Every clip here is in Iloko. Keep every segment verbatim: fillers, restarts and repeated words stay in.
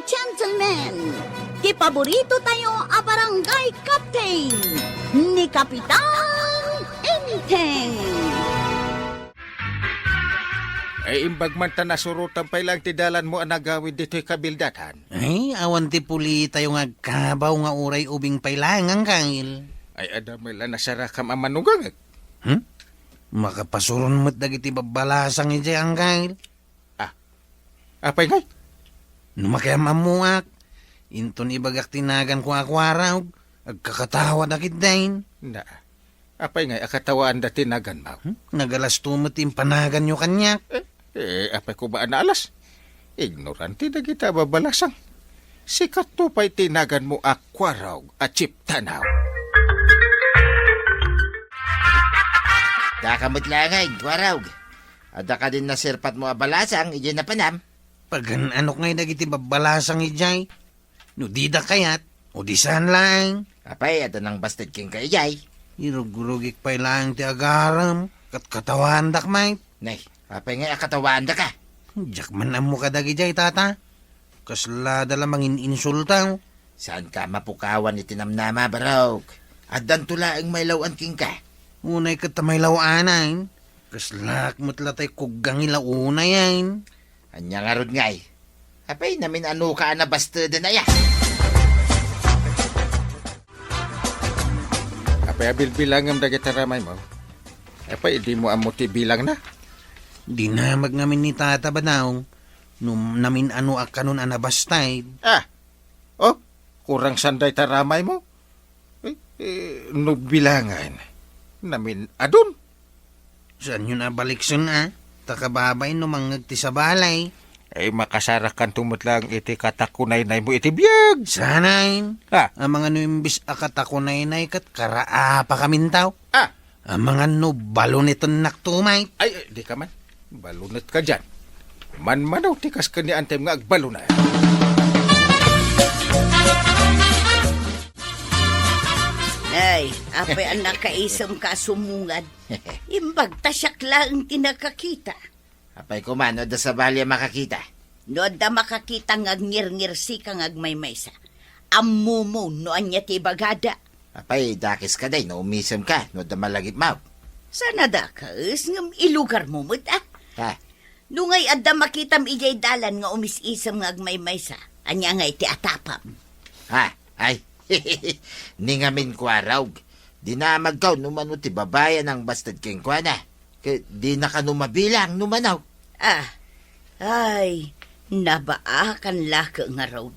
Gentlemen, ti paborito tayo a barangay captain, ni Kapitan Enteng. Ay, imbag man ta nasurotan pay lang ti dalanmo a nagawid ditoy kabildatan. Ay, awan ti puli tayo nga agkabaw nga uray ubing pay lang, Angkangil. Ay, adda met la nasarakam a manugangek. Hmm? Makapasuron met dagiti babbalasang idiay, Angkangil. Ah, apay ngay? No makiam-ammoak, inton ibagak ti naganko a Kuaraog, agkakatawadak ketdin. Na, apay ngay a katawaanda ti naganmo? Hmm? Nagalasto met ti impanaganyo kaniak. Eh, eh, apay koma a naalas? Ignorante dagiti a babbalasang. Sikatto pay ti naganmo a Kuaraog a Chief Tanaw. Daka met laeng, Kuaraog. Adda kadin naserpatmo a balasang idiay napanam? Pagan-anok ngay dagiti babbalasang idiay? No dida kayat, o di saan laeng. Apay, adda nangbasted kenka idiay? Irugrugik pay laeng ti agarem, ket katawaandak met. Nay, apay ngay a katawaandaka? Diak man ammo kadagidiay, tata. Kasla da la mangin-insulta. Saanka mapukawan iti namnama, barok. Addanto laeng mailaw-an kenka. Unay ket ta mailaw-anan. Kaslaak met la tay kuggangil a unayen. Ania ngarud ngay? Apay, namin-anoka a nabasteden aya? Apay a bilbilangem dagiti ramaymo? Apay, dimo ammo ti bilangna? Dinamag ngamin ni Tata Badong no namin-anoak kanon a nabasted. Ah, Oh, kurang saan dayta ramaymo? Eh, eh, no bilangan, namin-adun. Saanyon a baliksen a? Ta kababain no mangngeg ti sabali. Ay, makasarakanto met laeng iti katakunaynaymo iti biag. Saanen? Ah. Amangan no imbes a katakunaynay ket karaapakaminto. Ah. Amangan no balunetennakto met. Ay, ay, dika man. Balunetka diay. Manmanaw ti kas ken ni antem nga agbalunet. Nay, apay a nakaisemka a sumungad? Imbag ta siak laeng ti nakakita. Apay koma no adda sabali a makakita? No adda makakita nga agngirngirsika nga agmaymaysa, ammomo no ania ti ibagada. Apay, dakeska day no umisemka no adda malagipmo? Saan a dakes ngem ilugarmo met, a? Ha? No ngay adda makitam idiay dalan nga umis-isem nga agmaymaysa, ania ngay ti atapam? Ha? Ay, ni ngamin Kuaraog, dinamagko no mano ti babai a nangbasted kenkuana. Ket dina kano mabilang no mano. Ah, ay, nabaakan la ket ngarud.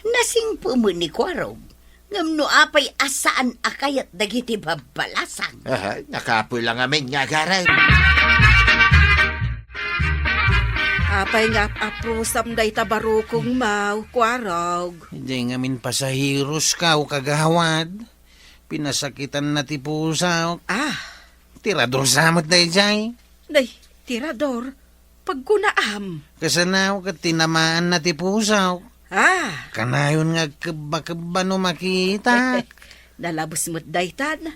Nasingpet met ni Kuaraog, ngem no apay a saan a kayat dagiti babbalasang. Aha, nakapoy la ngamin nga agarem. Apay nga ap-aprosam dayta barukongmo, Kuaraog? Diay ngamin pasaheroska, o kagawad. Pinasakitanna ti pusok. Ah. Tirador sa met daydiay. Nay, tirador? Pagkunaam. Kasano ket tinamaanna ti pusok. Ah. Kanayon nga agkebba-kebba no makitak. Nalabes met daytan.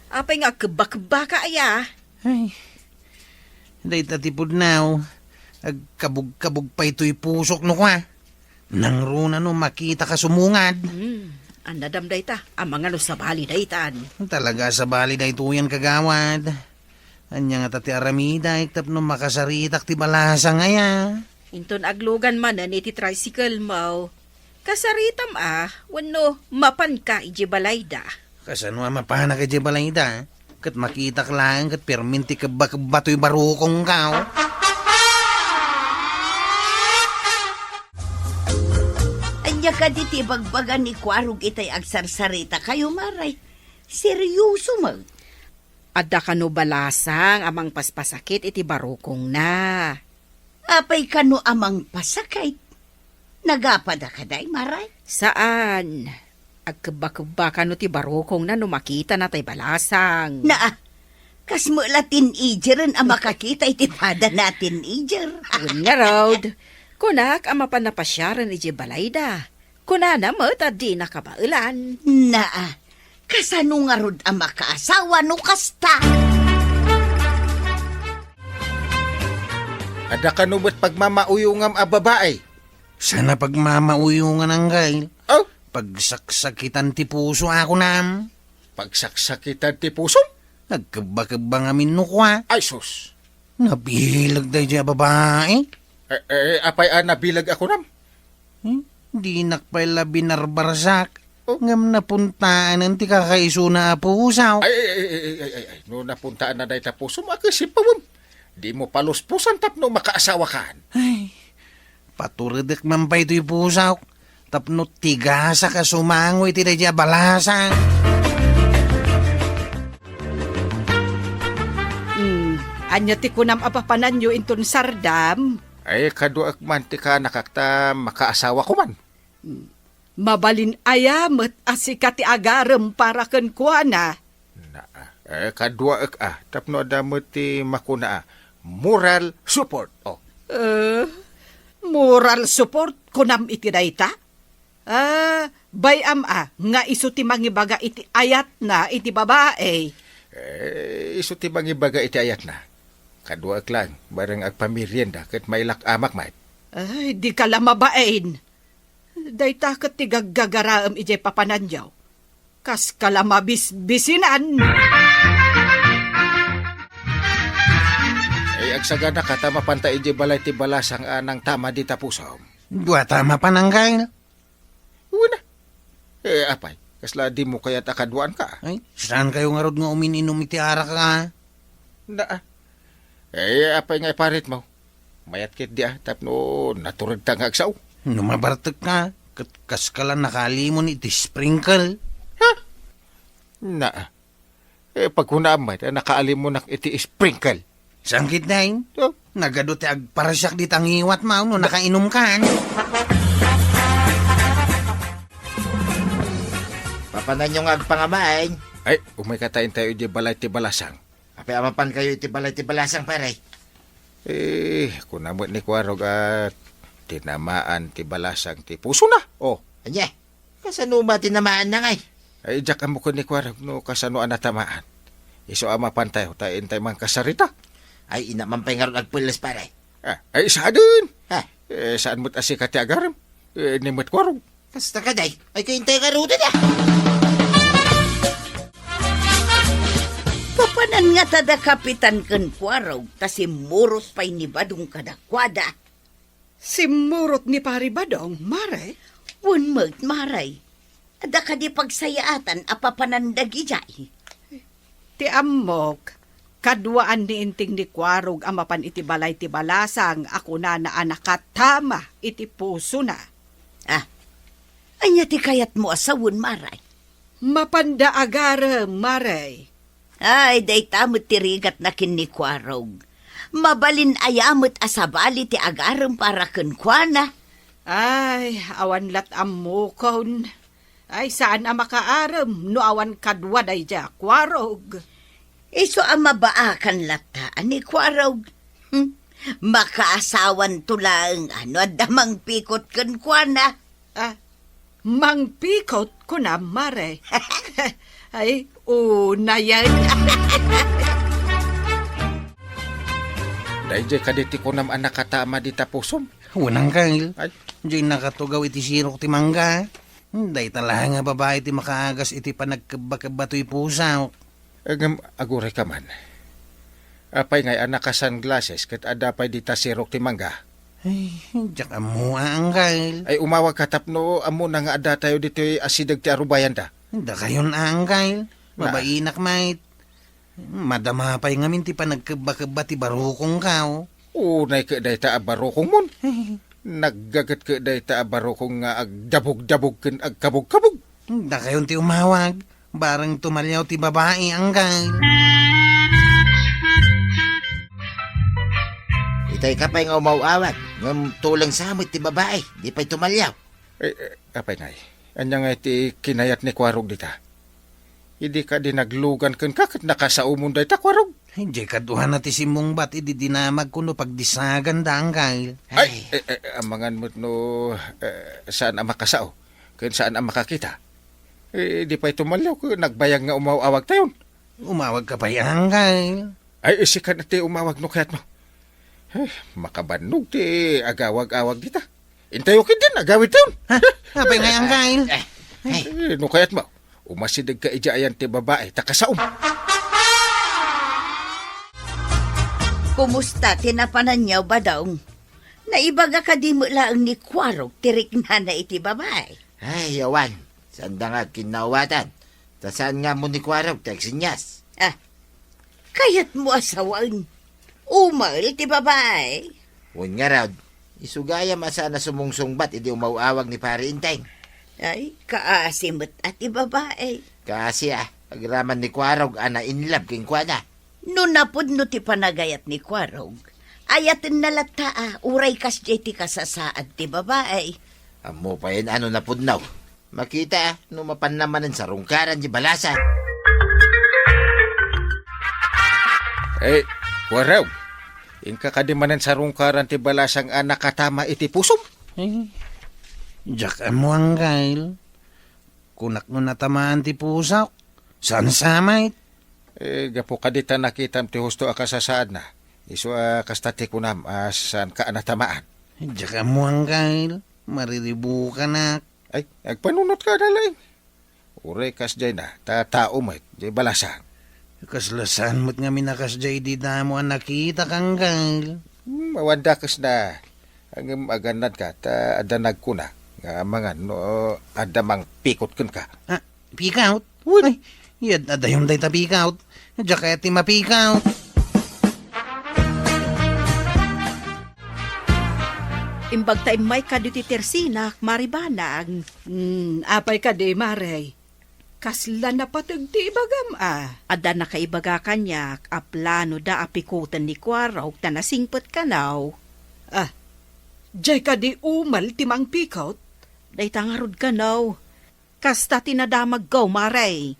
Apay nga agkebba-kebbaka aya? Ay, dayta ti pudno, agkabug-kabug pay toy pusok no kua. Nangruna no makitaka sumungad. Hmm, annadam dayta, amangan no sabali daytan. Talaga a sabali daytoyen, kagawad. Ania ngata ti aramidek tapno makasaritak ti balasang aya? Inton aglugan manen iti tricycle-mo, kasaritam a wenno mapanka idiay balayda? Kasano a mapanak idiay balayda? Ket makitak laeng ket permin ti kebba-kebba toy barukongko. Ania kadi ti ibagbaga ni Kuarog itay agsarsarita kayo, Maray? Seryoso met. Adda kano balasang a mangpaspasakit iti barukongna. Apay kano a mangpasakit? Nagapada kadi, Maray? Saan. Agkebba-kebba kano ti barukongna no makitana tay balasang. Naa, kas met la teenageren a makakita iti padana a teenager. Wen ngarud, kunak a mapan a pasiaren idiay balayda. Kunana met a dina kabaelan. Naa, kasano ngarud a makaasawa no kasta? Adda kano met pagmamauyongam a babai? Saan a pagmamauyongan, Anggail. Oh? Pagsaksakitan ti puso a kunam. Pagsaksakitan ti puso? Nagkebba-kebba ngamin no kua. Ay, sus. Nabileg daydiay a babai. Eh, eh, apay a nabileg a kunam? Hmm? Dinak pay la binarbarsak. Oh. Ngem napuntaanan ti kakaisuna a puso. Ay, ay, ay, ay, ay, ay, ay. No napuntaan na dayta puso mo, a, kasipawem. Di mo paluspusan tapno makaasawakan. Ay, paturedek man pay toy pusok tapno tigasak a sumango iti daydiay a balasang. Hmm, ania ti kunam a papananyo inton sardam? Ay, kaduaek man ti kaanakak ta makaasawako man. Hmm. Mabalin aya met a sika ti agarem para kenkuana? Na, eh, kaduaek a, tapno adda met ti makuna a, moral support. Oh. Eh, moral support, kunam iti dayta? Ah, bay-am a, nga isu ti mangibaga iti ayatna iti babai. Eh, isu ti mangibaga iti ayatna. Kaduaek laeng, bareng agpamerienda ket mailak-amak met. Ay, dika la mabain. Dayta ket ti gaggagaraem idiay papananyo. Kaska la mabisbisinan. Ay, agsaganaka ta mapanta idiay balay ti balasang a nangtama dita pusom. Dua ta mapan, Anggail. Wen a. Eh, apay, kasla dimo kayat a kaduaanka? Ay, saankayo ngarud nga umin-inum iti arak a? Na, ah. Eh, apay nga iparitmo? Mayat ketdi a, tapno naturedta nga agsao. No mabartekka, ket kaska la nakaalimon iti sprinkle. Ha? Na, eh, pagkunaam met a nakaalimunak iti sprinkle. Saan ketdin? Oh. Nagadu ti agparsiak dita ngiwatmo no nakainumkan. Papananyo nga agpangamaen? Ay, umayka ta intayo idiay balay ti balasang. Apay a mapankayo iti balay ti balasang, pare? Eh, kuna met ni Kuarog a tinamaan ti balasang ti pusona. Oh. Ania? Kasano met a tinamaanna ngay? Ay, diak ammo ken ni Kuarog no kasano a natamaan. Isu a mapantayo, ta intay mankasarita. Ay, ina man pay ngarud agpelles, pare. Ah, ay, saanen. Ha? Eh, saan met a sika ti agarem? Eh, ni met Kuarog. Kasta kadi, ay, kayo intay ngaruden a. Papanan ngata da Kapitan ken Kuarog, ta simmurot pay ni Badong kadakuada. Simmurot ni Pari Badong, mare? Wen met, mare. Adda kadi pagsayaatan a papanan dagidiay? Ti ammok, kaduaan ni Inting ni Kuarog a mapan iti balay ti balasang a kunana a nakatama iti pusona. Ah, ania ti kayatmo a sawen, mare? Mapanda agarem, mare. Ay, dayta met ti rigatna ken ni Kuarog. Mabalin aya met a sabali ti agarem para kenkuana? Ay, awan lat ammokon. Ay, saan a makaarem no awan kadua daydiay a Kuarog. Isu a mabaakan latta a ni Kuarog. Hmm. Makaasawanto laeng a no adda mangpikot kenkuana. Ah, mangpikot, kunam, mare. Ay, unayen. Daydiay kadi ti kunam a nakatama dita pusom? Wen, Anggail. Ay. Diay nakatugaw iti sirok ti mangga. Dayta laeng a babai ti makaagas iti panagkebba-kebba toy pusok. Ngem aguray ka man. Apay ngay a naka-sunglasses ket adda pay dita sirok ti mangga? Ay, diak ammo a, Anggail. Ay, umawag ka tapno ammona nga addatayo ditoy asideg ti arubayanda. Dakayon a, Anggail. Na. Mabainak met. Madama pay ngamin ti panagkebba-kebba ti barukongko. Unay ket dayta a barukongmon. Naggaget ket dayta a barukong nga agdabog-dabog ken agkabog-kabog. Dakayon ti umawag. Bareng tumaliaw ti babai, Anggail. Itay ka pay nga umaw-awag, ngem tuleng sa met ti babai, di pay tumaliaw. Eh, eh, apay ngay, ania ngay ti kinayat ni Kuarog dita? Idi kadi naglugan kenka ket nakasaomon dayta, Kuarog? Diay kaduana ti simmungbat idi dinamagko no pagdisaganda, Anggail. Ay, ay, eh, eh, amangan met no, eh, saan a makasao, ken saan a makakita. Eh, di pay tumaliaw ket nagbayag nga umaw-awagtayon. Umawag ka pay, Anggail. Ay, sika na ti umawag no kayatmo. Eh, makabannog ti agawag-awag dita. Intayo ketdin, agawidtayon. Ha? Apay ngay, Angkel? Eh, eh. Eh, no kayatmo, umasidegka idiay ayan ti babai, ta kasaom. Kumusta ti napananyo, Badong? Naibaga kadi met laeng ni Kuarog ti riknana iti babai? Ay, awan. Sanda nga agkinnaawatan. Ta saan nga ammo ni Kuarog ti agsenyas? Ah, kayatmo a sawen. Umel ti babai. Wen ngarud, isu gayam a saan a sumungsungbat idi umaw-awag ni Pari Enteng. Ay, kaasi met a ti babai. Kaasi a, agraman ni Kuarog a na-in love kenkuana. No napudno ti panagayat ni Kuarog, ayatenna latta a uray kasdiay ti kasasaad ti babai. Ammo payen a no napudno. Makita a no mapanna manen sarungkaran ti balasang. Eh, Kuarog, inka kadi manen sarungkaran ti balasang a nakatama iti pusom? Eh, diak ammo, Angkel. Kunak no natamaan ti pusok. Saan sa met? Eh, gapu kadi ta nakitam ti husto a kasasaadna. Isu a kasta ti kunam a saanka a natamaan. Diak ammo, Angkel. Mariribukanak. Ay, agpanunotka a nalaing. Uray kasdiay na, ta tao met, diay balasang. Kasla saan met ngamin a kasdiay idi damo a nakitak, Angkel. Hmm, awan dakesna. Ngem agannadka, ta adda nagkuna nga amangan no adda mangpikot kenka. Ah, pikaw? Wen. Ay, iyad-addayon dayta pikaw. Diak kayat ti mapikaw. Imbag ta immay kadi ti tersinak, Mari Banag. Hmm, apay kadi, Mare? Kasla napateg ti ibagam a? Adda nakaibaga kaniak a planoda a pikoten ni Kuarog ta nasingpet kano. Ah, diay kadi umel ti mangpikot? Dayta ngarud kano. Kasta ti nadamagko, Mare.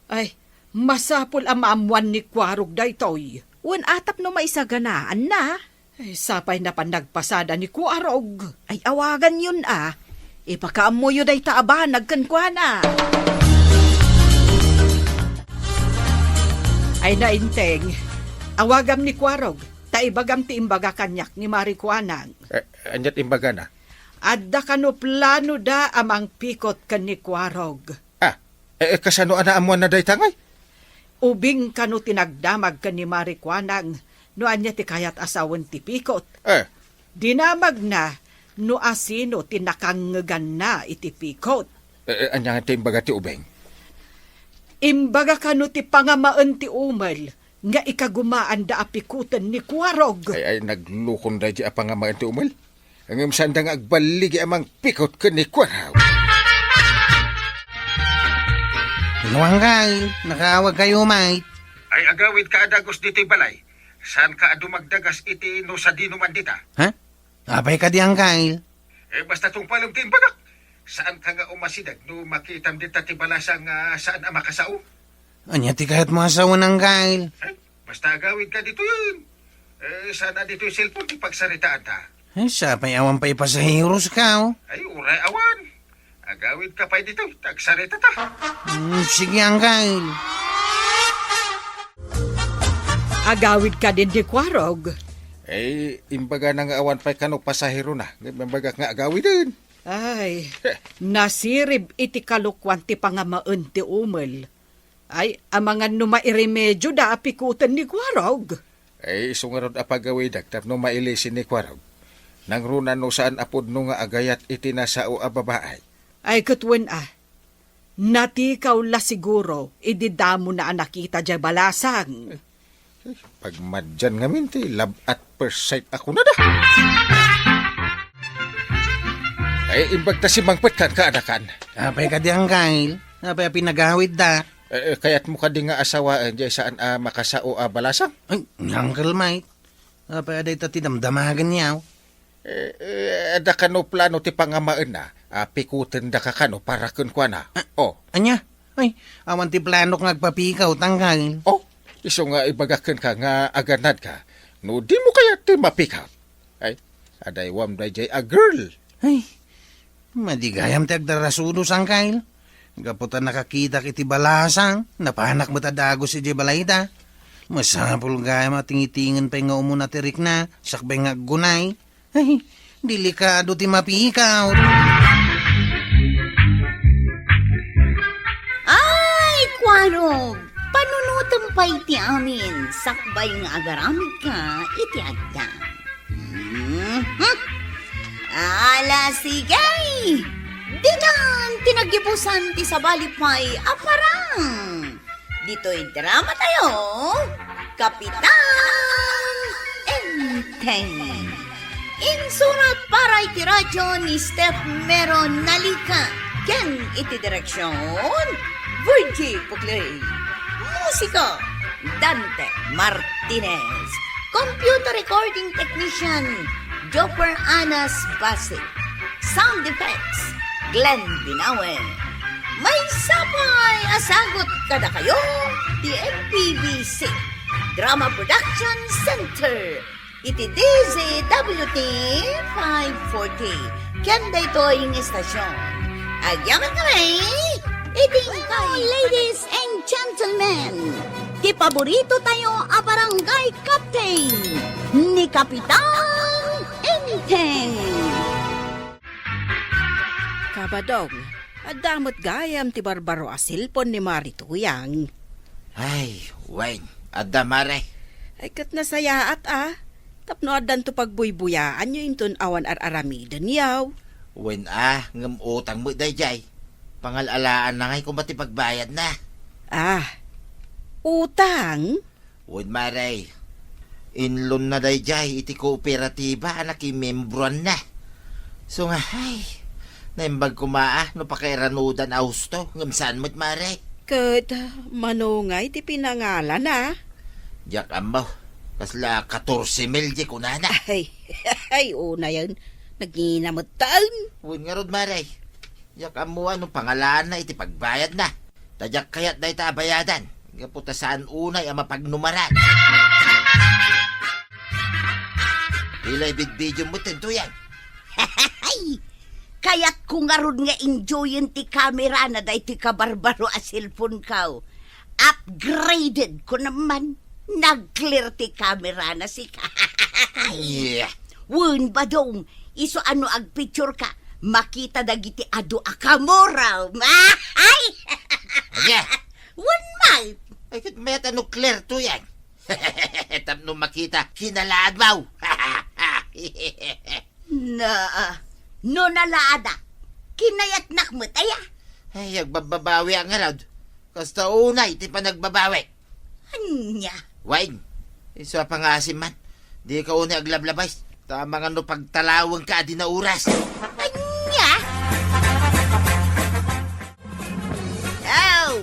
Ay, masapul a maammuan ni Kuarog daytoy. Wen a tapno maisaganaanna. Ay, sapay napan nagpasada ni Kuarog. Ay, awaganyon a. Ipakaammoyo dayta a banag kenkuana. Ay, Nainteng, awagam ni Kuarog, ta ibagam ti imbaga kaniak ni Mari Kuanang. Eh, aniat imbagana? Adda kano planoda a mangpikot ken ni Kuarog. Ah, eh, eh, kasano a naammuanna dayta ngay? Ubing kano ti nagdamag ken ni Mari Kuanang no ania ti kayat a sawen ti pikot. Eh. Dinamagna no asino ti nakangngeganna iti pikot. Eh, eh, ania ti imbaga ti ubing? Imbaga kano ti pangamaen ti umel nga ikagumaanda a pikoten ni Kuarog. Ay, ay, naglukon daydi a pangamaen ti umel. Ngem saanda nga agballigi a mangpikot ken ni Kuarog. Inuangkay, nakaawagkayo, mate. Ay, agawidka a dagus ditoy balay. Saanka a dumagdagas iti no sadino man dita? Ha? Apay kadi, angkay? Eh, basta tungpalem ti imbagak. Saanka nga umasideg no makitam dita ti balasang nga saan a makasao? Ania ti kayatmo a sawen, angkay? Eh, basta agawidka ditoyen. Eh, saan a ditoy cellphone ti pagsaritaanta? Eh, sapay awan pay pasaheroska, oh. Ay, uray awan. Agawidka pay ditoy, ta agsaritata. Hmm, sige, angkay. Agawid kadin ni Kuarog. Eh, imbagana nga awan pay kano pasaherona, ngem imbagak nga agawiden. Ay, nasirib iti kalokuan ti pangamaen ti umel. Ay, amangan no mairemedioda a pikoten ni Kuarog. Ay, isu ngarud a pagawidek tapno mailisin ni Kuarog. Nangruna no saan a pudno nga agayat iti nasao a babae. Ay, ket wen a, natikaw la siguro idi damona a nakita diay balasang. Pagmadian ngamin ti love at first sight a kunada. Ay, imbag ta simmangpet kan kaanakan. Apay kadi, angkay? Apay a pinagawidda? Eh, eh, kayatmo kadi nga asawaen diay saan a makasao a balasang? Ay, ni Uncle Mike. Apay a dayta ti damdamagenyo? Eh, eh, adda kano plano ti pangamaenna a pikotendaka kano para kenkuana? Ah, oh. Ania? Ay, awan ti planok nga agpapikot, angkay. Oh, isu nga ibagak kenka nga aganadka no dimo kayat ti mapikot. Ay, adaywam daydiay a girl. Ay, madi gayam ti agdarasudos, angkay. Gapu ta nakakitak iti balasang, napanak met a dagus idiay balayda. Masapul gayam a tingitingen pay nga umuna ti rikna, sakbay nga aggunay. Ay, Delikado ti mapikaw. Ay, kuarog! Panunotem pay ti amin, sakbay nga agaramidka iti adda. Mhm. Ala, sige! Ditan ti nagibusan ti sabali pay a parang. Ditoy drama tayo, Kapitan Enteng. Insurat para iti radyo ni Steph Mero Nalica ken iti direksyon, Virgie Puclay. Musika, Dante Martinez. Computer recording technician, Jopper Anas Basic. Sound effects, Glenn Binawe. Maysa pay a sagut kadakayo ti M P B C Drama Production Center iti D Z W T five forty. Ken daytoy nga istasyon. Agyaman kami iti Bueno, ladies and gentlemen, ti paborito tayo a barangay captain, ni Kapitan Enteng. Kabadong, adda met gayam ti barbaro a cellphone ni Mari Tuyang. Ay, wen, adda, Mare. Ay, ket nasayaat, a. Tapno addanto pagbuybuyaanyo inton awan ar-aramiden, yaw. Wen, a, ngem utang met daydiay. Pangal-alaanna ngay koma ti pagbayadna. Ah, utang? Wen, Mare. Inlonna daydiay iti kooperatiba a nakimembroanna. So nga, ay, naimbag koma a no pakairanudan a husto, ngem saan met, Mare. Ket, mano ngay ti pinangalana? Diak ammo. Kasla katorse mil di kunana. Ay, ay, unayen. Nagina met taen. Wen ngarud, Mare. Diak ammo no pangalanna iti pagbayadna. Ta diak kayat dayta a bayadan. Gapu ta saan unay a mapagnumaran. Ilay bidbidiom met, Tuyang. Hay! Kayatko ngarud nga enjoyen ti kamerana daytoy kabarbaro a cellphone-ko. Upgraded ko naman. Nag-clear ti kamerana, sika. Yeah. Wen, Badong, isu a no agpicture ka, makita dagiti adu a kamurom. Ay! Anya? Wen man. Ay, ket mayat a no clear, Tuyang. Tapno makita, kinalaadmo. Na, no nalaada, kinayatnak met, aya? Ay, agbabbabawi a ngarud. Kasta unay ti panagbabawi. Anya? Wen, isu a pangaasim man. Dika unay aglablabay. Ta amangan no pagtalawengka a di nauras. Anya? Aw,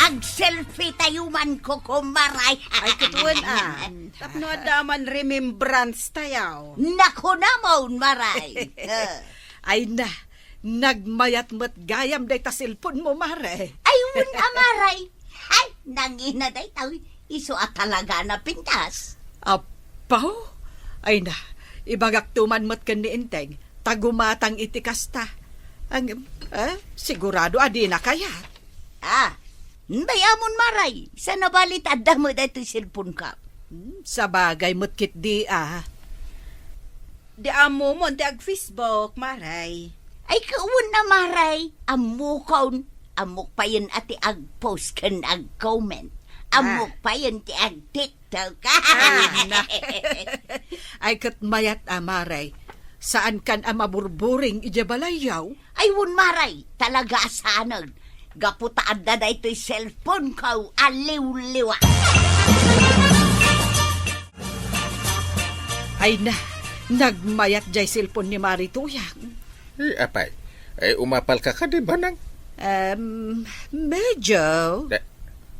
ag-selfie tayo man, kukumaray. Ay, ket wen, a. Tapno adda man remembrance tayo. Naku namon, Maray. Eh. Ay na, nagmayat met gayam dayta cellphone mo, Mare. Ay, wen a, Maray. Ay, nangina dayta, isu a talaga na pintas. Apo? Ay na, ibagakto man met ken ni Enteng, ta gumatang iti kasta. Ang, eh, sigurado a dina kayat. Ah, bay-amon, Maray, saan a bali ta adda met daytoy cellphone-ko? Hmm, sabagay met ketdi, a. Di ammomon ti ag-Facebook, Maray. Ay, kawan na, Maray. Ammokon. Ammok payen a ti ag-post ken ag-comment. Ammok Ah. payen ti ag-TikTok. Ah, na. Ay, ket mayat a, Maray. Saankan a maburburing idiay balayyo? Ay, wen, Maray, talaga a saanen. Gapu ta adda daytoy cellphone-ko a liwliwa. Ay na, nagmayat jay cellphone ni Mari Tuyang. Eh, apay, ay umapalka kadi, Banang? Em, medyo. Da-,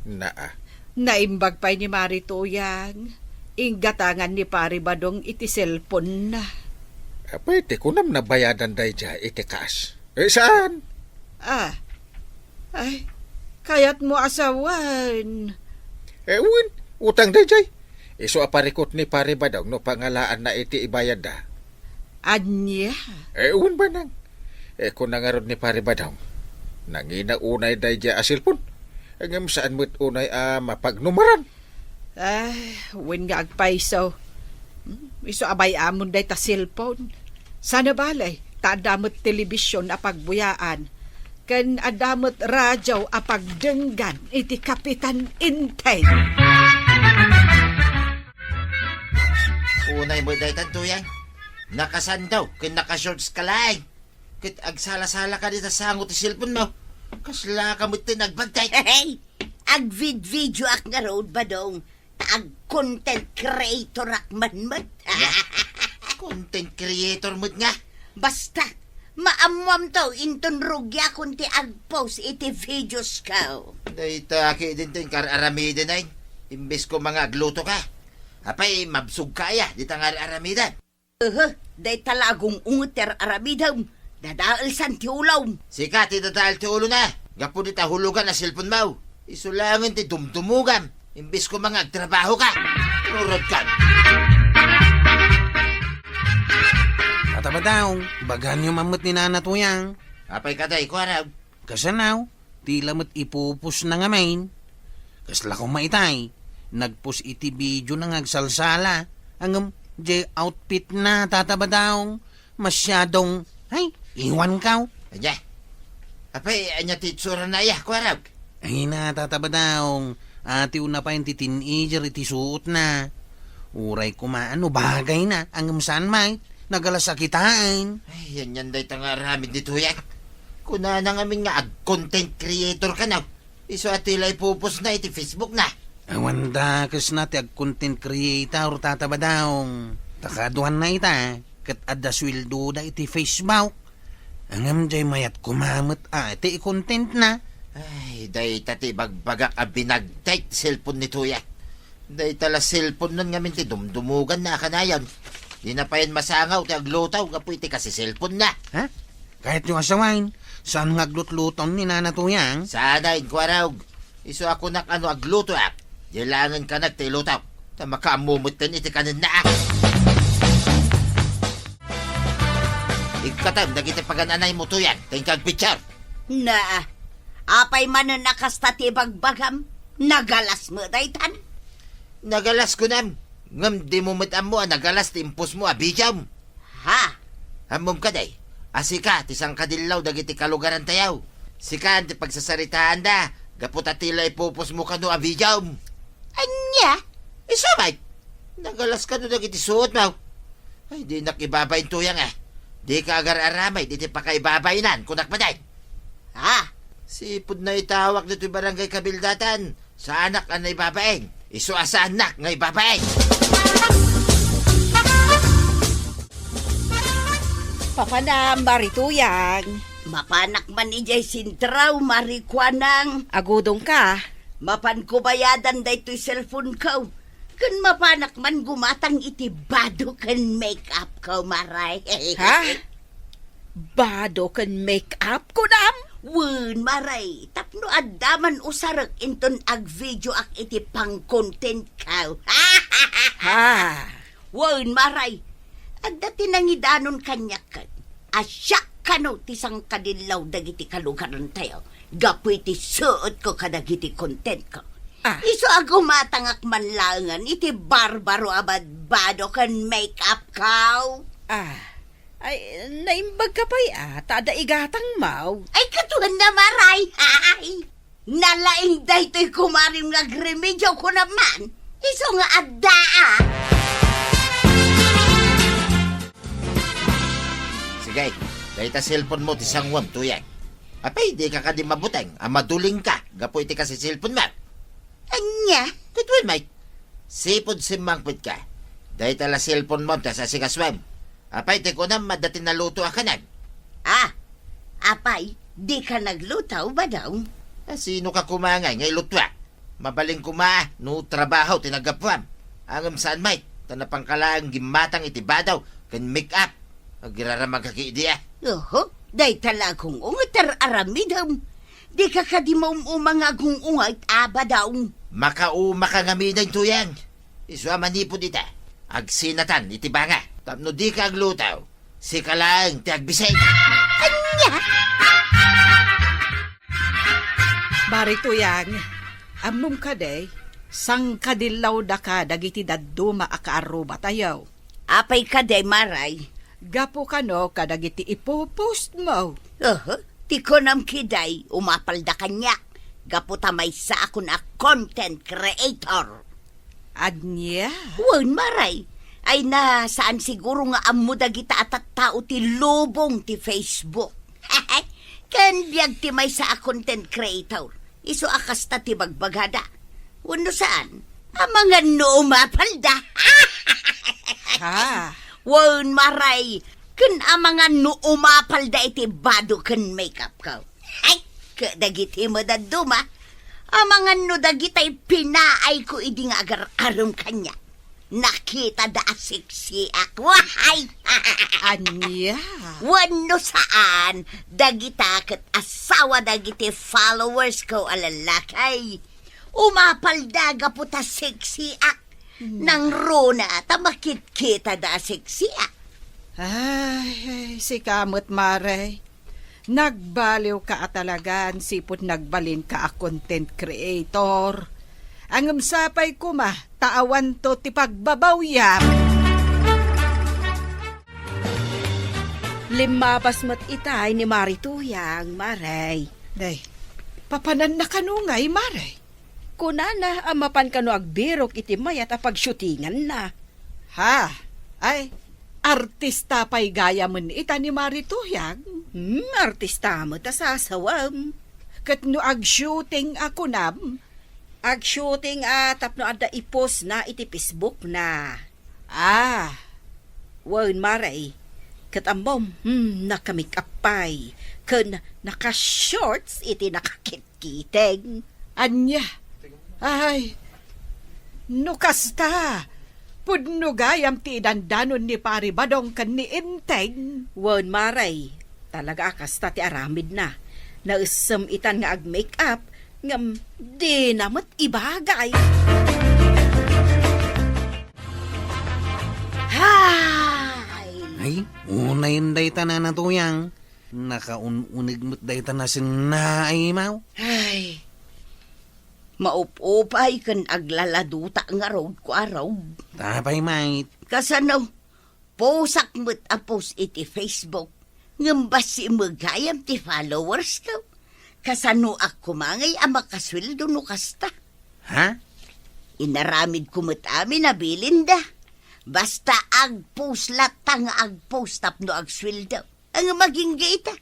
naa. Naimbag pay ni Mari Tuyang. Inggatangan ni Pari Badong iti cellphone-na. Apay, ti kunam nabayadan daydiay iti cash? Eh, saan? Ah. Ay, kayatmo a sawen. Eh, wen, utang daydiay. Isu a parikut ni Pari Badong no pangalaanna iti ibayadda. Ania? Eh, wen, Banang. Eh, kuna ngarud ni Pari Badong, nangina unay daydiay a cellphone. Ngem saan met unay a mapagnumaran. Ay, wen nga agpayso. Hmm, isu a bay-amon dayta cellphone. Saan a bale, ta adda met telebision a pagbuyaan, ken adda met radio a pagdenggan iti Kapitan Enteng. Unay met daytan, Tuyang. Nakasandaw ken nakashorts ka laeng. Ket agsala-sala ka dita sango ti cellphone mo. Kasla ka met ti nagbagtay. Hey! Agvid-videoak ngarud, Badong. Ta ag-content creatorak man met. Ania? Content creator met nga? Basta, maammoamto inton rugiakon ti ag-post iti videos ko. Dayta ketdin ti inkar-aramiden ay. Imbes koma nga agluto ka. Apay, mabsog ka aya, dita nga ar-aramiden. Uhu, dayta la agung-unget ti ar-aramidem. Dadaelsan ti ulom. Sika ti dadael ti ulona. Gapu dita hulugan a cellphone mo. Isu laengen ti dumdumogam. Imbes koma nga agtrabaho ka. Urod ka. Tata Badong, baganyo man met ni Nana Tuyang. Apay kadi, Kuarog? Kasano? Ti la met ipupos na ngamin. Kasla koma itay, nagpos iti video na nga agsalsala. Ngem, jay outfit na, Tata Badong. Masyadong, ay, iwan kaw. Ania? Apay, ania ti itsura na aya, Kuarog? Ay na, Tata Badong. Atiw na pay ti teenager iti suot na. Uray koma no bagay na, ngem saan met, nagalas a kitaen. Ay, yan yan dayta nga aramid ni Tuyang. Kunana ngamin nga ag-content creator ka na. Isu a ti la ipupos na iti Facebook na. Awan dakes na ti ag-content creator, Tata Badong. Ta kaduan na ita, ket adda sueldoda iti Facebook. Ngem jay mayat koma met a ti i-content na. Ay, dayta ti bagbagak a binagtay ti cellphone ni Tuyang. Dayta la cellphone nan ngamin ti dumdumugan na a kanayon. Di na payen masangaw ti agluto gapu iti kasi cellphone na. Ha? Kayatyo a sawen, saan nga aglutluton ni Nana Tuyang? Saan a, Kuarog. Isu a kunak a no aglutoak, di laengen kanak ti ilutok. Ta makaammo metten iti kanenna, a. Ikkatem dagiti pagan-anaymo, Tuyang, ta inka agpicture. Naa, apay manen a kasta ti ibagbagam? Nagalas met daytan? Nagalas kunam, ngem dimo met ammo a nagalas ti impostmo a videom. Ha? Ammom kadi, a sika ti sangkadillaw dagiti kalugarantayo. Sika ti pagsasaritaanda, gapu ta ti la ipupostmo kano a videom. Ania? Isu met, nagalas kano dagiti suotmo. Ay, dinak ibabain, Tuyang, a. Dika agar-aramid iti pakaibabainan, kunak met. Ha? Sipud na itawag ditoy barangay kabildatan, saanak a naibabain. Isu a saanak nga ibabain. Papanam, Mari Tuyang. Mapanak man idiay sentro, Mari Kuanang. Agudong ka. Mapan ko bayadan daytoy cellphone ko. Ken mapanak man gumatang iti bado ken make-up ko, Maray. Ha? Bado ken make-up, kunam? Wen, Maray, tapno adda man usarek inton ag-videoak iti pang-content ko. Ha? Wen, Maray, adda ti nangidanon kaniak ket a siak kano ti sangkadillaw dagiti kalugarantayo gapu iti suotko kadagiti contentko. Ah. Isu a gumatangak man laengen iti barbaro a badbado ken make-up ko. Ah, ay, naimbag ka pay a, ta adda igatangmo. Ay, katuenna, Maray. Ay, nalaing daytoy kumarim nga agremedio, kunam man. Isu nga adda, a. Sige, dayta cellphone mo ti sanguam, Tuyang. Apay, dika kadi mabuteng a madulingka gapu iti kasi cellphone mo? Ania? Ket wen, Mike, sipud simmangpetka, dayta la cellphone mo ti asasikasoem. Apay ti kunam, adda ti naluto a kanem? Ah, apay, dika nagluto, Badong? A, sino ka koma ngay nga ilutuak? Mabalin koma no trabaho ti naggapuam. Ngem saan met, ta napanka laeng gimmatang iti bado ken make-up. Agiraramagka ketdi, a. Oho, dayta la agung-unget ti ar-aramidem. Dika kadi maum-uma nga agung-unget, a, Badong? Makauma ka ngamin, Tuyang. Isu a manipud ita, agsinatan iti banga. Tapno dika agluto, sika laeng ti agbisig. Ania? Mari Tuyang, ammom kadi, sangkadillawdaka dagiti dadduma a kaarrubatayo. Apay kadi, Maray, Gapu kano kadagiti ipopost mo? Aha, ti kunam kiday, umapalda kaniak. Gapu ta maysaakon a content creator. Ania? Wen, Maray. Ay na, saan siguro nga ammo dagita a tattao ti lubong ti Facebook. Ken biag ti maysa a content creator. Isu a kasta ti bagbagada. Wenno saan? Amangan no umapalda. Ha? Wen, Maray. Ken amangan no umapalda iti bado ken makeup ko. Ay, kadagiti madadduma. Amangan no dagitay pinaayko idi nga agar-arem kaniak. Nakitada a sexiak. Wahay! Ania? Wenno saan, dagita ket asawa dagiti followers ko a lalaki. Umapalda gapu ta sexiak. Hmm. Nangruna ta makitkitada a sexiak. Ay, sika met, Mare. Nagbaliwka a talagan, sipud nagbalinka a content creator. Ngem sapay koma, ta awanto ti pagbabawyam. Limmabas met itay ni Mari Tuyang, Mare. Day, papananna kano ngay, Mare? Kunana a mapan kano agbirok iti mayat a pagshootinganna. Ha? Ay, artista pay gayamen ita ni Mari Tuyang? Hmm, artista met a sasawem. Ket no agshooting a kunam? Agshooting a tapno adda ipostna iti Facebook na. Ah. Wen, Mare, ket ammom, hmm, naka-makeup pay, ken naka-shorts iti nakakit- Kiteng. Ania? Ay, no kasta, pudno gayam ti idandanon ni Pari Badong ken ni Enteng. Wen, Mare, talaga a kasta ti aramidna. Naessem itan nga ag-makeup, ngem dina met ibagay. Hay! Ay, unayen dayta, Nana Tuyang. Nakaun-uneg met dayta nasenna a imaw. Ay, maup-upay ken aglaladuta ngarud, kuarog. Apay met? Kasano? Posak met a post iti Facebook, ngem bassit met gayam ti followers ko. Kasano ak koma ngay a makasueldo no kasta? Ha? Inaramid ko met amin a bilinda. Basta agpost latta nga agpost tapno agsueldo. Ngem agingga ita,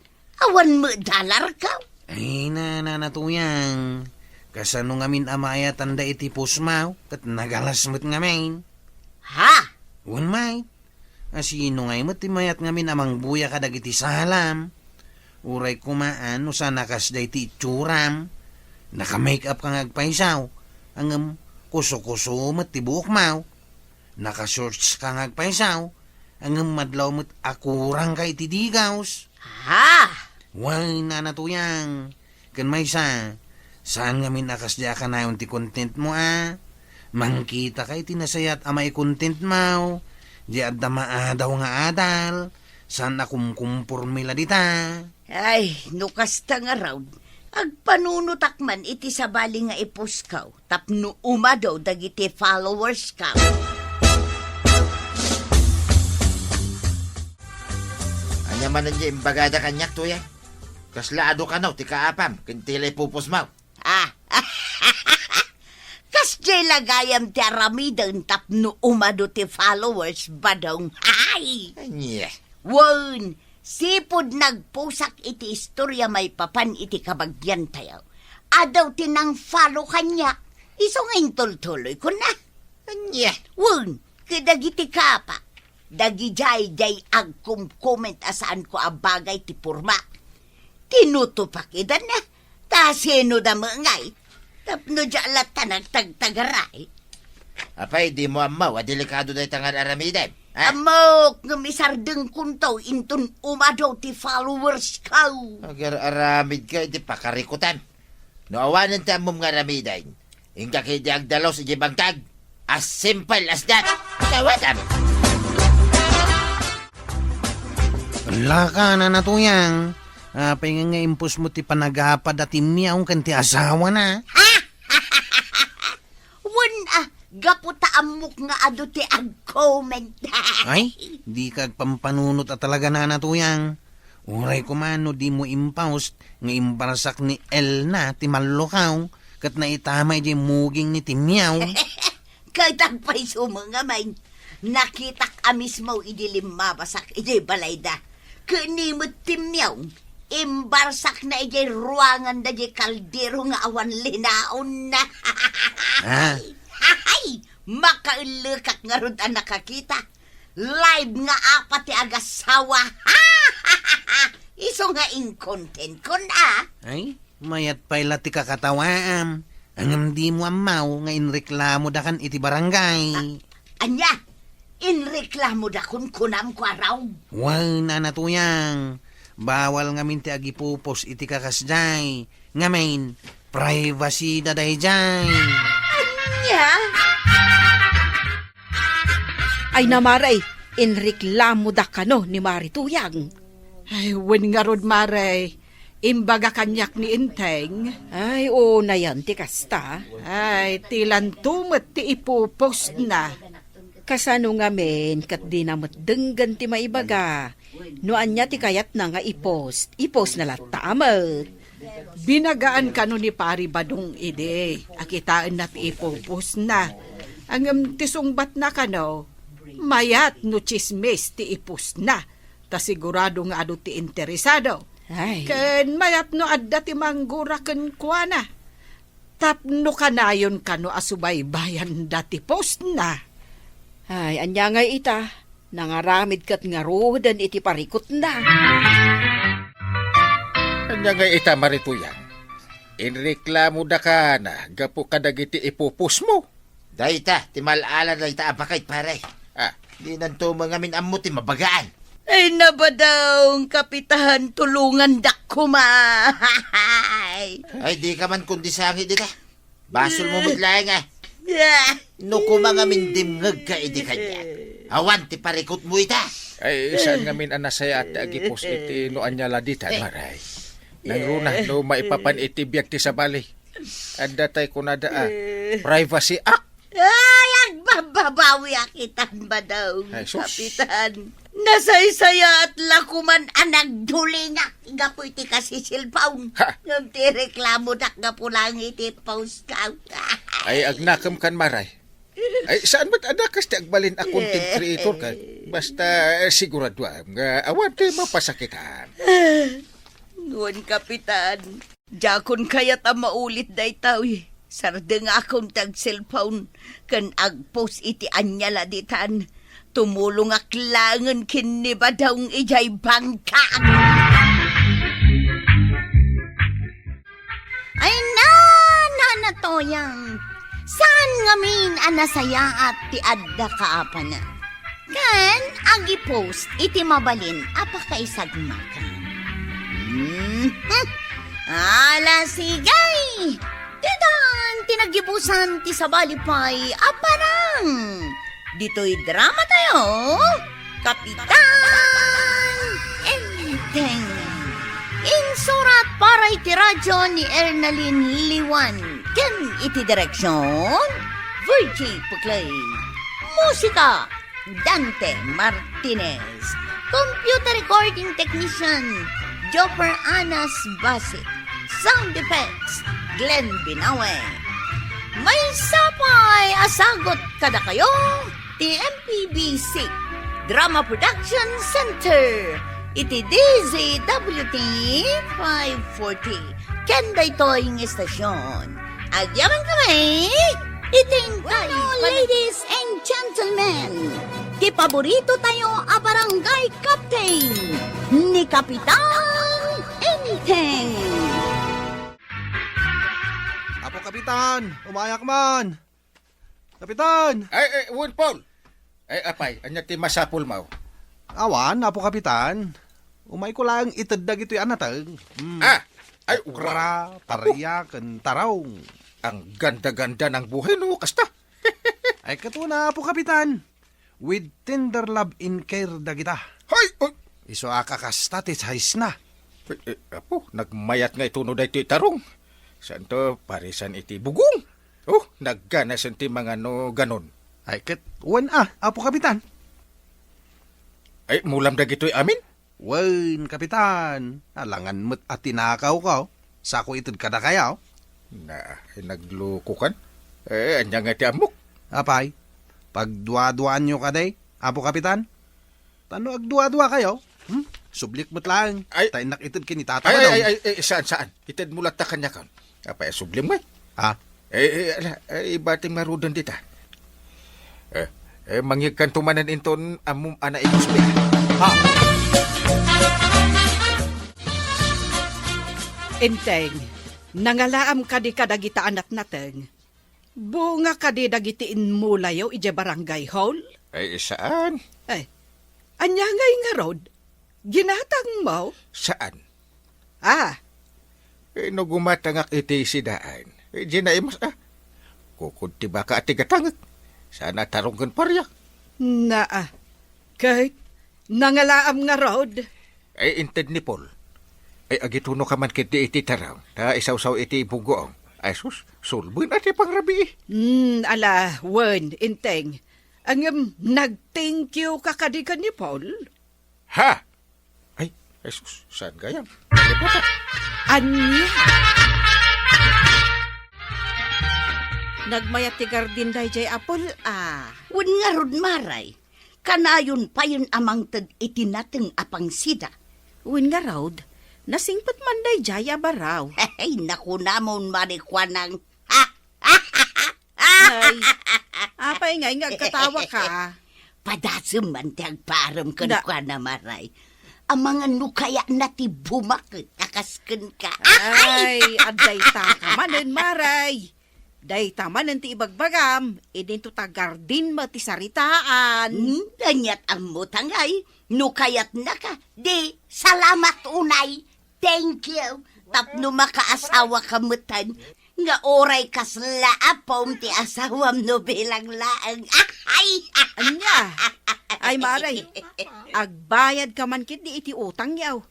awan met dollar ko. Ay, na, Nana Tuyang. Kasano ngamin a maayatanda iti post maw, ket nagalas met ngamin? Ha? Wen, met. A sino ngay met ti mayat ngamin a mangbuya kadagiti salam? Uray koma no saan a kasdiay ti itsuram. Naka-makeup ka nga agpaysaw, ngem kuso-kuso met ti buok maw. Naka-shorts ka nga agpaysaw, ngem madlaw met a kurang ka iti digaws. Ha? Wen, Nana Tuyang, ken maysa, saan ngamin a kasdiay a kanayon ti content mo a? Mangkita ka iti nasayaat a mai-content mo, di adda maadaw nga adal, saan a kumkumporme la dita. Ay, no kasta ngarud, agpanunotak man iti sabali nga i-post ko tapno umadu dagiti followers ko. Ania manen ti imbagada kaniak, Tuyang? Kasla adu kano ti kaapam ken ti la i-post mo? Ah. Kasdiay la gayam ti aramiden tapno umadu ti followers, Badong. Ay! Ania? Wen, sipud nagposak iti istorya maipapan iti kabagiantayo. Adu ti nang-follow kaniak, isu nga intultuloyko na. Ania? Wen, kadagiti kapa, dagidiay diay agkom-comment a saanko a bagay ti pormak. Tinutupak idanna, ta sino da met ngay? Tapno diak latta nagtagtagaray. Apay, dimo ammo a delikado dayta nga ar-aramidem, ha? Ammok, ngem isardengkonto inton umadu ti followers ko. Agar-aramid ka iti pakarikutam. No awanen ti ammom nga aramiden, inka ketdi agdalus idiay bangkag. As simple as that. Dawatam! Ala ka, Nana Tuyang. Apay nga, nga impos mo ti panagapad a ti miyaw ken ti asawana? Wen, ah, Gapu ta ammok nga adu ti ag-comment. Ay, dika agpampanunot a talaga, Nana Tuyang. Uray koma no dimo impost nga imbarsak ni Elna ti mallukaw ket naitama idiay muging ni Timyaw. Ket agpayso met ngamin, nakitak a mismo idi limmabasak idiay balayda. Ket ni met Timyaw, imbarsakna idiay ruangan daydiay kaldero nga awan linaonna. Ah. Ay, makaellekak ngarud a nakakita. Live nga apat ti agassawa. Isu nga incontent kon a. Ay, mayat pay la ti kakatawaam. Ngem dimo ammo nga inreklamodakan iti barangay. Ania? Inreklamodakon kunam, kuaraw? Wen, Nana Tuyang, bawal ngamin ti agipupos iti kakasdiay. Ngamin, privacy da daydiay. Ania? Ay na, Mare, inreklamoda kano ni Mari Tuyang. Ay, wen ngarud, Mare. Imbaga kaniak ni Enteng. Ay, unayan ti kasta. Ay, ti lanto met ti ipupostna. Kasano ngamin ket dina met denggen ti maibaga? No ania ti kayatna nga i-post, i-postna latta met. Binagaan kano ni Pari Badong idi a kitaenna ti ipupostna. Ngem ti sungbatna kano, mayat no tsismis ti ipostna, ta sigurado nga adu ti interesado. Ay. Ken mayat no adda ti manggura kenkuana. Tapno kanayon kano a subaybayanda ti postna. Ay, ania ngay ita? Nangaramid ket ngaruden iti parikutna. Ania ngay ita, Mari Tuyang? Inreklamodakana gapu kadagiti ipupostmo? Dayta ti mal-ala dayta a baket, pare. Ah. Dinanto met ngamin ammo ti mabagaan. Ay, na, Badong, Kapitan, tulongandak koma. Ay, dika man kundi sangit dita. Basolmo met laeng, a. No koma ngamin dimngegka idi kaniak, awan ti parikutmo ita. Ay, saan ngamin a nasayaat ti agipos iti no ania la ditan, Mare. Nangruna no maipapan iti biag ti sabali. Adda tay kunada a Privacy Act. Ay, agbababawiak itan, Badong, Ay, sus. Kapitan. Nasaysayaat la koman a nagdulingak gapu iti kasisilpaon. Ha? Ngem ti reklamodak gapu lang iti post ka. Ay, agnakem kan, Mare. Ay, saan met a dakes ti agbalin a content creator ka? Basta, eh, siguraduam nga awan ti mapasakitan. Ngem, Kapitan, diakon kayat a maulit daytoy. Sardengakon ti agselpon ken agpost iti ania la ditan. Tumulongak laengen ken ni Badong idiay bangkak. Ay, na, Nana Toyang, saan ngamin a nasayaat ti adda kaapana? Ken agipost iti mabalin a pakaisagmakan. Mhm. Ala, sige! Ditan ti naggibusan ti sabali pay a parang. Ditoy drama tayo, Kapitan Enteng. Insurat para iti radyo ni Ernalyn Liwan ken iti direksyon, Virgie Puclay. Musika, Dante Martinez. Computer recording technician, Jopper Anas Basit. Sound effects, Glenn Binawe. Maysa pay a sagut kadakayo ti M P B C Drama Production Center iti D Z W T five forty. Ken daytoy nga istasyon, agyaman kami iti inkay. Bueno, ladies and gentlemen, ti paborito tayo a barangay captain, ni Kapitan Enteng. Apo Kapitan, umayak man. Kapitan! Ay, ay, wen, Paul! Ay, apay, ania ti masapulmo? Awan, Apo Kapitan. Umayko laeng ited dagitoy a nateng. Hmm. Ah! Ay, okra, okra, paria, ken tarong. Ang ganda-ganda ng buhay, no? Kasta. Ay, katuna, Apo Kapitan. With tender love and care dagita. Hay! Oy! Isu a kakasta ti size na. Eh, eh, apo, nagmayat nga ituno daytoy tarong. Santo, parisan iti bugong. Oh, nagganasen ti mangano ganon. Ay, ket wen a, Apo Kapitan. Ay, mulam dagitoy amin? Wen, Kapitan. Alangan met a tinakawko. Sako ited kadakayo. Na, ay, naglukokan. Eh, ania nga ti ammok? Apay, pagduaduaanyo kadi, Apo Kapitan? Tano agduaduakayo? Hmm? Sublik met laeng. Ay. Ta innak ited ken ni Tata Ay, ay, Badong. Ay, ay, ay, saan, saan? Itedmo latta kaniak. Apay, sublim, eh. Ha? Eh, eh, ala, eh, ibatim ngaruden dita. Eh, eh, mangyegkanto manen inton ammom a naikusbi. Ha? Enteng, nangalaam kadi kadagita a natnateng? Bunga kadi dagiti inmulayo idiay barangay hall? Ay, saan? Ay, ania ngay ngarud? Ginatangmo? Saan? Ah. Eh, no gumatangak iti sidaan, eh, di naimas, ah. Kukud ti baka a ti gatangek. Saan a tarong ken paria? Naa. Ket nangalaam ngarud? Ay, inted ni Paul. Ay, agituno ka man ketdi iti tarong, ta isawsaw iti bunggoong. Ay, sus, sulben a ti pangrabii. Hmm, ala, wen, Enteng. Ngem, nag-thank you ka kadi ken ni Paul? Ha? Ay, ay, sus, saan gayam? Nalimutan. Ania? Nagmayat ti gardin daydiay a Paul, a. Wen ngarud, Maray. Kanayon payen a mangted iti nateng a pangsida. Wen ngarud, nasingpet man daydiay a baraw. Hey, nakunamon, Maray, kuanang. Ay, apay ngay nga agkatawa ka? Padasem man ti agpaarem Da- kenkuana, Maray. Amangan no kayatna ti bumaket a kas kenka. Ay, adda ita ka manen, Maray. Dayta manen ti ibagbagam, idinto ta gardin met ti saritaan. Hmm, aniat ammo ta ngay, no kayatna ka, di salamat unay. Thank you. Tapno makaasawa ka metten, nga uray kasla a pom ti asawam no bilang laeng. Ay! Ania? Ay, Maray, agbayad ka man ketdi iti utangyo.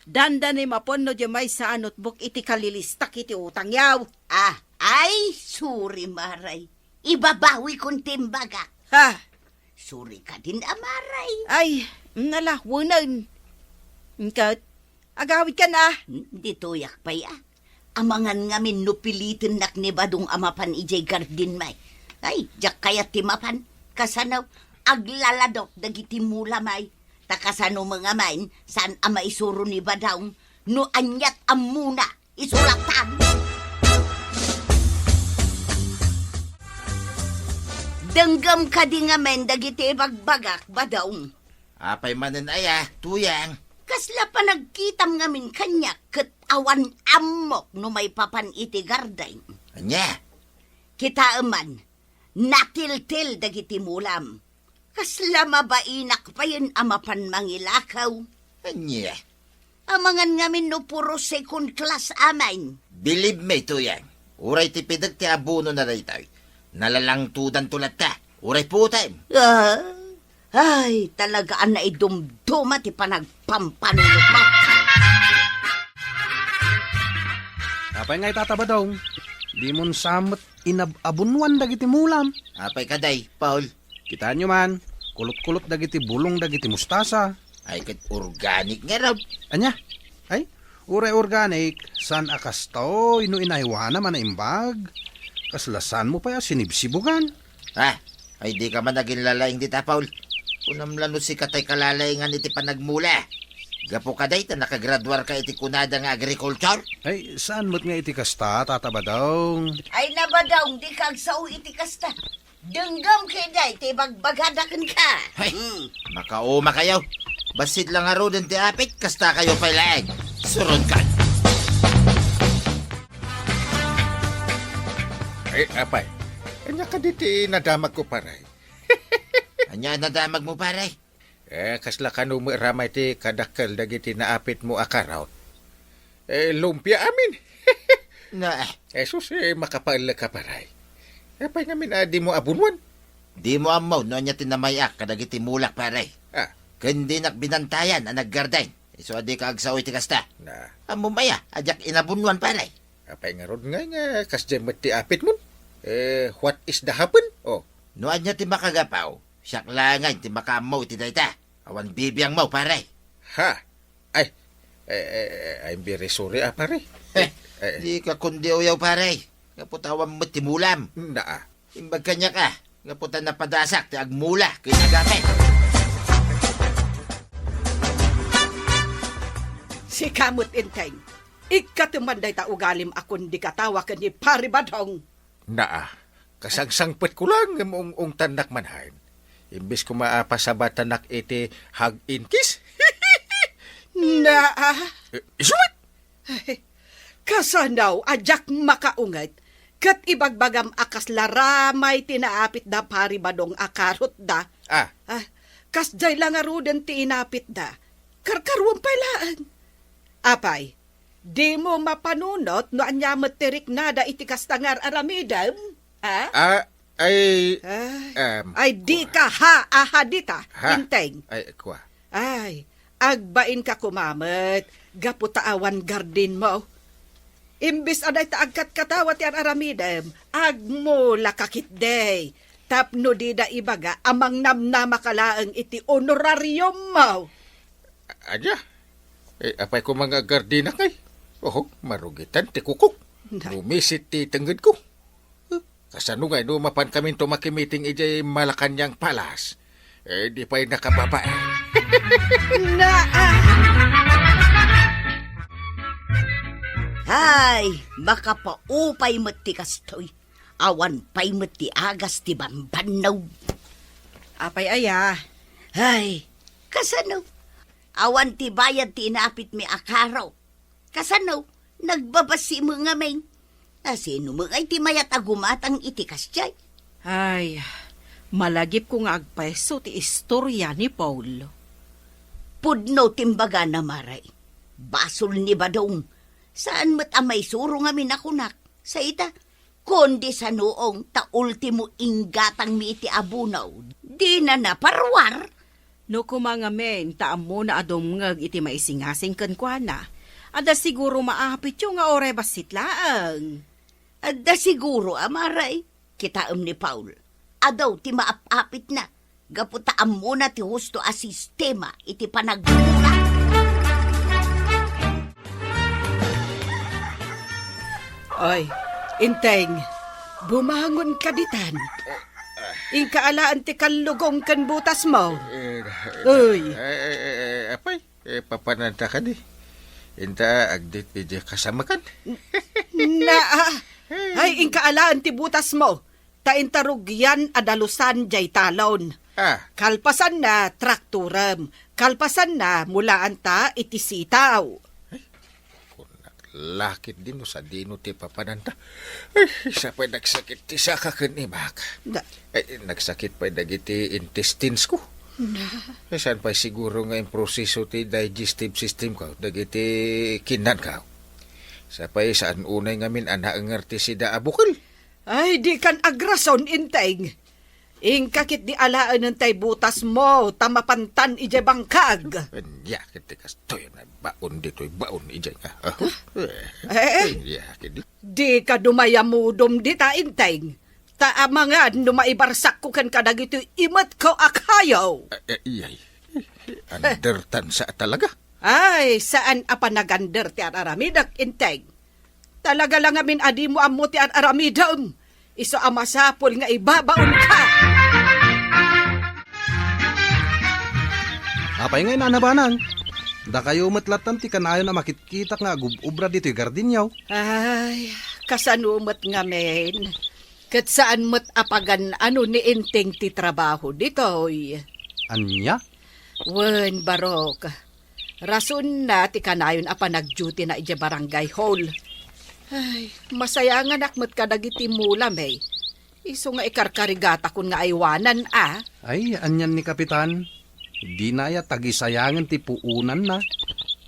Dandanem a pon no diay maysa a notebook iti kalilistak iti utangyo. Ah, ay, sorry, Maray. Ibabawikon ti imbagak. Ha? Sorry kadin a, Maray. Ay, nala, wenen. Ket, agawidkan a. Hmm, ditoyak pay a. Amangan ngamin no pilitennak ni Badong a mapan idiay gardin, may. Ay, diak kayat ti mapan. Kasano, aglaladok dagiti mula, may. Ta kasano met ngamin, saan a maisuro ni Badong no aniat ammona. Isuratan. Denggem kadi ngamin dagiti ibagbagak, Badong? Apay manen aya, Tuyang? Kasla panagkitam ngamin kaniak ket awan ammok no maipapan iti garden. Ania? Kitaem man, natiltil dagiti mulam. Kasla mabainak payen a mapan mangilakaw. Ania? Amangan ngamin no puro second class amin. Believe me, Tuyang. Uray ti pidek ti abono na daytoy. Nalalangtodanto latta. Uray putem. Ah, ay, talaga a naidumduma ti panagpampanunotmo. Apay ngay, Tata Badong? Dimon sa met inab-abunwan dagiti mulam. Apay kadi, Paul? Kitaenyo man, kulot-kulot dagiti bulong dagiti mustasa. Ay, ket organic ngarud. Ania? Ay, uray organic, saan a kastoy no inaywanam a naimbag? Kasla saanmo pay a sinibsibugan. Ha? Ay, dika man aginlalaing dita, Paul. Kunam la no sika tay kalalaingan iti panagmula. Gapu kadi ta nakagraduarka iti kunada nga agriculture? Ay, saan met nga iti kasta, Tata Badong? Ay, na, Badong, dika agsao iti kasta. Denggem ketdi ti ibagbagada kenka. Hay, Hmm. Makaumakayo. Bassit la ngaruden ti apit, kastakayo pay laeng. Surodkan. Ay, apay. Ania kadi ti nadamagko, pare? Ania nadamagmo, pare? Eh, kasla kano met ramay ti kadakkel dagiti naapitmo a karaw? Eh, lumpia amin. Na, eh. Jesus, eh, makapaellek ka, pare. Apay ngamin a dimo abunwan? Dimo ammo no ania ti namay-ak kadagiti mulak, pare. Ah. Ken dinak binantayan a naggarden. Isu a dika agsao iti kasta. Na. Ammom aya a diak inabunwan, pare? Apay ngarud ngay nga kasdiay met ti apitmon? Eh, what is the happen? Oh. No ania ti makagapu, siak laeng ti makaammo iti dayta. Awan bibiangmo, pare. Ha? Ay, eh, eh, eh, I'm very sorry, ah, pare. Eh, Eh, eh. Di ka kundi uyaw, pare. Gapu ta awan met ti mulam. Naa. Imbag kaniak, ah, gapu ta napadasak ti agmula ken agapit. Sika met, Enteng. Ikkateman dayta ugalim a kundi katawa ken ni Pari Badong. Naa, kasangsangpetko laeng ngem ung-ungtannak manen. Imbes koma a pasabatanak iti hug and kiss. Naa. Eh, isu met! Ay, kasano a diak makaunget ket ibagbagam a kasla ramay ti naapitda Pari Badong a karotda? Ah. Ah, kasdiay la ngaruden ti inapitda. Karkaruam pay laeng. Apay, dimo mapanunot no ania met ti riknada iti kasta nga ar-aramidem? Ah? Ah, ay, Ay, um, ay, di ka ha, aha dita, Ha? Enteng. Ay, kua. Ay, agbainka koma met, gapu ta awan gardinmo. Imbes a dayta agkatkatawa ti ar-aramidem, agmula ka ketdi. Tapno dida ibaga a mangnamnamaka laeng iti honorariummo. Ania? Eh, apay koma nga agardinak ngay? Oho, marugitan ti kukok. Na- Rumisit ti tengngedko. Huh? Kasano ngay no mapankaminto makimiting idiay Malacañang Palace? Eh, di pay nakababae. Naa! Hay, makapaupay met ti kastoy. Awan pay met ti agas ti bambannog. Apay aya? Hay, kasano? Awan ti bayad ti inapitmi a karo. Kasano? Nagbabassim ngamin. A, sino met ngay ti mayat a gumatang iti kasdiay? Ay, malagipko nga agpayso ti istoria ni Paul. Pudno ti imbagana, Mare. Basol ni Badong. Saan met a maisuro ngamin a kunak. Sa ita, kundi sanoong ta ultimo inggatangmi iti abono, dina naparuar. No koma ngamin ta ammona a dumngeg iti maisingasing kenkuana, adda siguro maapityo nga uray bassit laeng. Adda siguro a, Mare, kitaem ni Paul. Adu ti maap-apitna. Gapu ta ammona ti husto a sistema iti panagmula. Oy, Enteng, bumangon ka ditan. Inka alaen ti kallugong ken butasmo. Eh, Uy. Eh, eh, eh, eh, apay, eh, papananta kadi. Inta, agdit, iti kasamakan. Naa, ay, inka alaen ti butasmo. Ta inta rugian a dalusan diay talon. Ah. Kalpasanna, traktorem. Kalpasanna, mulaanta iti sitaw. Ay, kunak, lakit din no sadino ti papananta. Ay, sa pay nagsakit ti saka ken imak. Da- Ay, nagsakit pay dagiti intestines ko. Na. Ay, saan pay siguro nga improseso ti digestive system ko, dagiti kinan ko. Sa pay saan unay ngamin a naenger ti sida a bukel. Ay, dikan agrason, Enteng. Inka ketdi alaenen tay butasmo, ta mapantan idiay bangkag. Ania ket ti kastoy a baon ditoy baon idiay nga. Eh, eh. Ania ketdi? Dika dumayamudom dita, Enteng. Ta amangan no maibarsakko ken kadagitoy imetko a kayo. Eh, eh, iyay. Undertan sa talaga. Ay, saan a panagander ti ar-aramidek, Enteng. Talaga la ngamin a dimo ammo ti ar-aramidem. Isu a masapul nga ibabaonka. Apay ngay, Nana Banang? Dakayo met latta ti kanayon a makitkitak nga agub-ubra ditoy gardinyo. Ay, kasano met ngamin? Ket saan met a pagan-ano ni Enteng ti trabaho ditoy. Ania? Wen, Barok. Rasonna ti kanayon a panagdutyna idiay barangay hall. Ay, masayanganak met kadagiti mulam, eh. Isu nga ikarkarigatakon nga aywanan, a. Ay, anian ni Kapitan? Dina aya tagisayangen ti puonanna,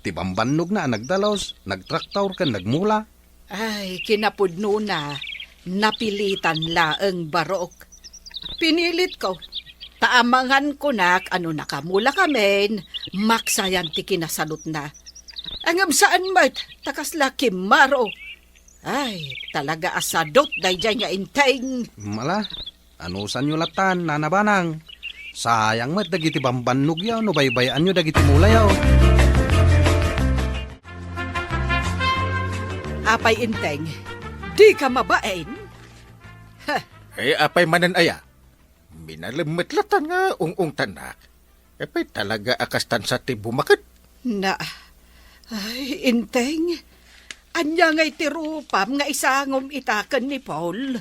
ti bambannogna a nagdalus, nagtraktor ken nagmula. Ay, kinapudnona, napilitan laeng, Barok. Pinilitko, ta amangan kunak a no nakamulakamin, maksayan ti kinasalutna. Ngem saan met, ta kasla kimmaro. Ay, talaga a sadut daydiay nga inteng. Mala, anusanyo latan, Nana Banang. Sayang met dagiti bambannogyo no baybay-anyo dagiti mulayo. Apay inteng, dika mabain? Heh. Eh, apay manen aya? Minalem met latan nga ung-ungtannak. Apay talaga a kastan sa ti bumaket? Na, ay, inteng, ania ngay ti rupam nga isangom ita ken ni Paul?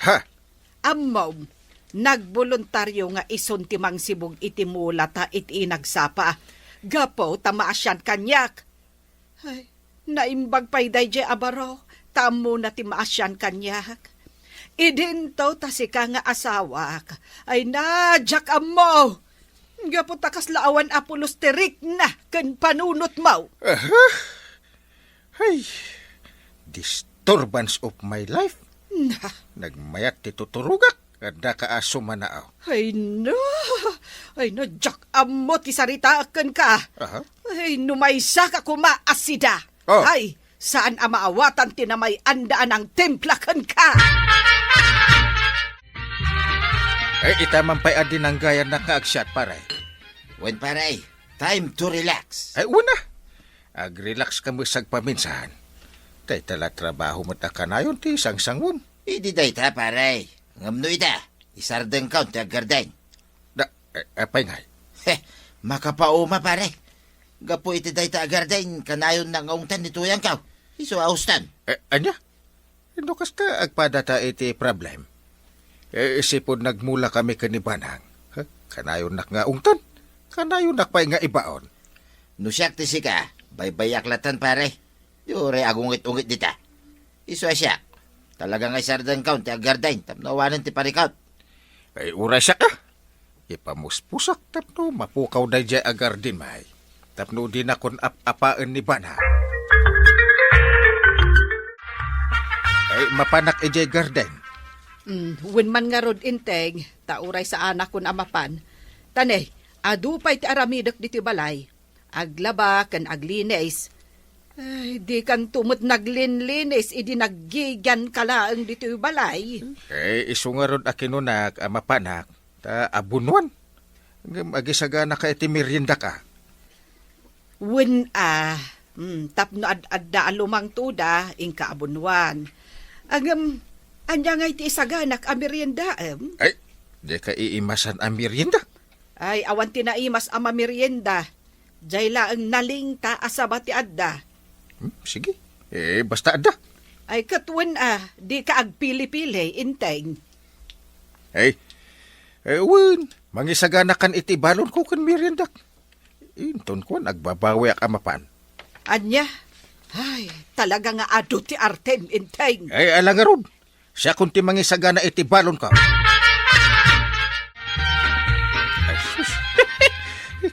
Ha? Ammom, nagboluntario nga isun ti mangsibug iti mula ta iti inagsapa. Gapu ta maasian kaniak. Ay, naimbag pay daydiay a baro, ta ammona ti maasian kaniak. Idinto ta sika nga asawak. Ay na, diak ammo! Gapu ta kasla awan a pulos ti rikna ken panunotmo. Aha? Ay, disturbance of my life. Na. Nagmayat ti tuturogak. Adda ka a sumanao. Ay, no. Ay, no, diak ammo ti saritaak kenka. Aha. Ay, no maysa ka koma a sida. Oh. Ay, saan a maawatan ti namay-anda a nangtimpla kenka. Ay, ita man pay a dinanggayannak nga agsiat, pare. Wen, pare, time to relax. Ay, una. Ag-relax ka met sagpaminsan. Dayta la trabaho met a kanayon ti sangsangon. Idi dayta, pare. Ngem no ida, isardengkaon ti aggardeng. Da, eh, apay ngay? Heh, makapauma, pare. Gapu iti dayta a gardeng, kanayonnak nga ungtan ni tuyangko. Isu a ustan. Eh, ania? No kasta, agpadata iti problem. Eh, sipud nagmula kami ken ni Banang. Ha? Kanayonnak nga ungtan. Kanayonnak pay nga ibaon. No siak ti sika, baybayak latan, pare. Di uray agungit-ungit dita. Isu a siak, talaga nga isardengkaon ti aggardeng tapno awanen ti parikut. Ay, uray siak a. Ipamuspusak tapno mapukaw daydiay a gardin, may. Tapno dinakon ap-apaen ni Banang. Ay, mapanak idiay gardin. Mm, wen man ngarud inteng, ta uray saanakon a mapan. Ta ne, adu pay ti aramidek ditoy balay. Aglaba ken aglinis. Ay, dikanto met naglinlinis idi naggigianka laeng ditoy balay. Eh, isu ngarud a kinunak a mapanak, ta abunuan. Ngem agisaganaka iti meriendaka. Wen a, mm, tapno ad-adda a lumangtoda, inka abunuan. Ngem, ania ngay ti isaganak a meriendaem? Ay, dika iimasan a merienda. Ay, awan ti naimas a mamerienda. Diay laeng nalingta a saba ti adda. Hmm, sige. Eh, basta adda. Ay, ket wen a, dika agpili-pili, inteng. Ay, eh, wen, mangisaganakan iti balonko ken meriendak. Inton kuan, agbabawiak a mapan. Ania? Ay, talaga nga adu ti artem, inteng. Ay, ala ngarud. Siakon ti mangisagana iti balonko. Ay, sus.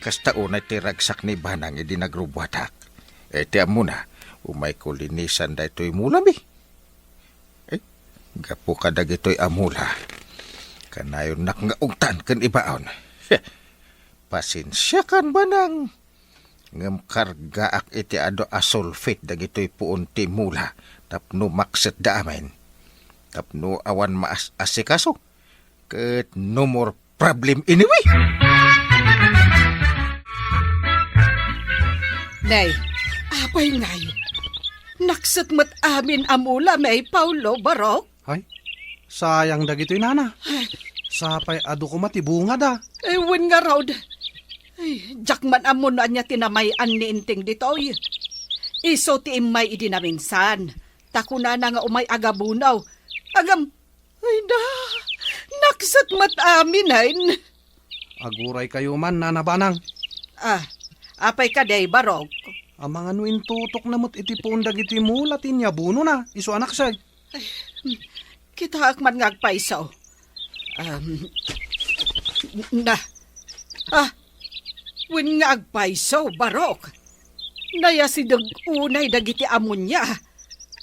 Kasta unay ti ragsak ni Banang idi nagrubuatak. Eh, ti ammona, umayko linisan daytoy mulami. Eh, gapu kadagitoy a mula, kanayonnak nga ugtan ken ibaon. Pasensiakan, Banang. Ngem kargaak iti adu a sulfate dagitoy puon ti mula tapno maksetda amin. Tapno awan maas-asikaso, ket no more problem anyway. Nay, apay ngay? Nakset met amin a mula, may Paulo, barok? Hay, sayang dagitoy, nana. Ay. Sapay adu koma ti bungada. Ay, wen ngarud. Ay, diak man ammo no ania ti namay-an ni Inting ditoy. Isu ti immay idi naminsan. Ta kunana nga umay agabunaw. Agam, ay na, nakset met amin, ay. Aguraykayo man, Nana Banang. Ah, apay kadi, barok? Amangan no intutokna met iti puon dagiti mula ti inyabunona, isu a nakseg. Ay, kitaek man nga agpayso. Um, na, ah, wen nga agpayso, barok. Nayasideg unay dagiti amonia.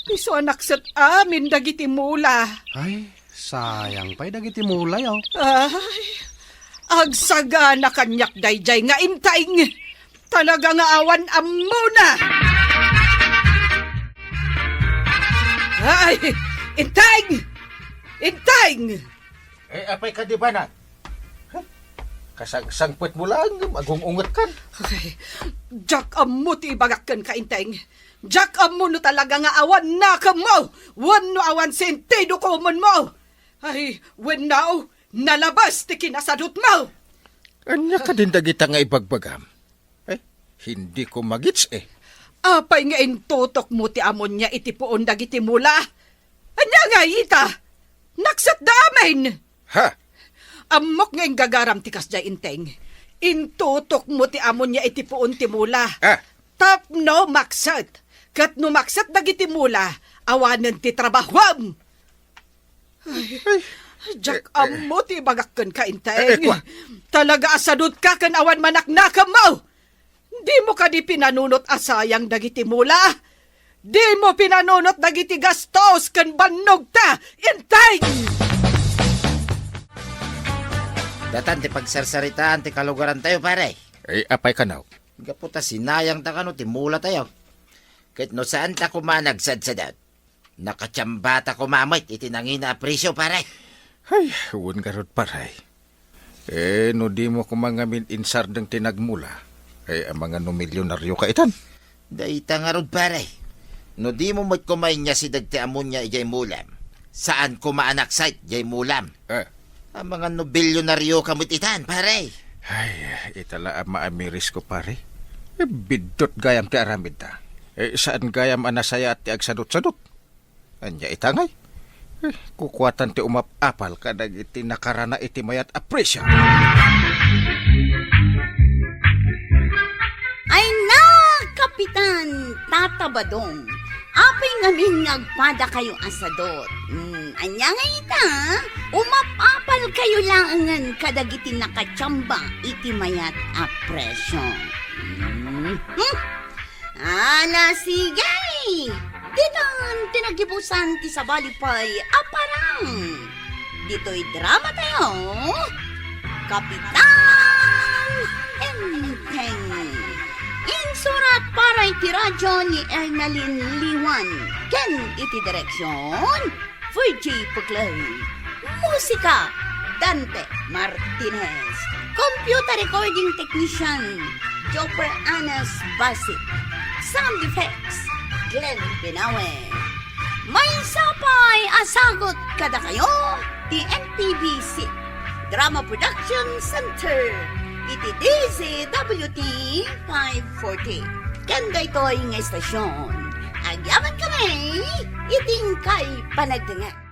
Isu a nakset amin dagiti mula. Ay, sayang pay dagiti mula, yo. Ay, agsagana kaniak daydiay nga inteng. Talaga nga awan ammona. Ay, Enteng! Enteng! Eh, apay ka di ba na? Huh? Kasangsangpet mo lang, agung-unget kan. Ay, diak ammo ti ibagak kenka, Enteng. Diak ammo no talaga nga awan nakemmo, wenno awan sentido komonmo. Ay, wenno, nalabas ti kinasadutmo. Ania kadin dagita nga ibagbagam? Eh, hindi ko magits eh. Apay nga intutokmo ti amonia iti puon dagiti mula? Ania nga ita? Naksatda amin! Ha? Ammok nga inggagaram ti kasdiay, Enteng. Intutokmo ti amonia iti puon ti mula. Ah. Tapno makset. Ket no makset dagiti mula, awanen ti trabahuam. Ay, ay, diak ammo ti ibagak kenka, Enteng. Eh, eh, kua. Talaga a sadutka ken awan manaknakemmo. Dimo kadi pinanunot a sayang dagiti mula? Dimo pinanunot dagiti gastos ken bannogta, Enteng! Datan ti pagsarsaritaan ti kalugarantayo, pare. Eh, apay kano? Gapu ta sinayangta kano ti mulatayo. Ket no saanta koma nagsadsadat, nakatiambata koma met iti nangina a presio, pare. Ay, wen garud, pare. Eh, no dimo koma ngamin insardeng ti nagmula, eh, amangan no milyonarioka itan. Dayta ngarud, pare. No dimo met koma inyasideg ti amonia idiay mulam, saan koma a naksait diay mulam. Eh. Amangan no bilyonarioka met itan, pare. Ay, ita la a maamirisko, pare. Eh, biddut gayam ti aramidda. Eh, saan gayam a nasayaat ti agsadutsadut? Ania ita ngay? Eh, kukuatan ti umap-apal kadagiti nakarana iti mayat a presio. Ay na, Kapitan Tata Badong, apay ngamin nga agpadakayo a sadot? Hmm, ania nga ita? Umap-apalkayo laengen kadagiti nakatiamba iti mayat a presio. Hmm? Hmm? Ala, sige! Ditan ti nagibusan ti sabali pay a parang. Ditoy drama tayo, Kapitan Enteng. Insurat para iti radyo ni Ernalyn Liwan ken iti direksyon, Virgie Puclay. Musika, Dante Martinez. Computer recording technician, Joper Anas Basit. Sound effects, Glenn Binawe. Maysa pay a sagut kadakayo ti N P B C Drama Production Center iti D Z W T five forty. Ken daytoy nga istasyon, agyaman kami iti inkay panagdengngeg.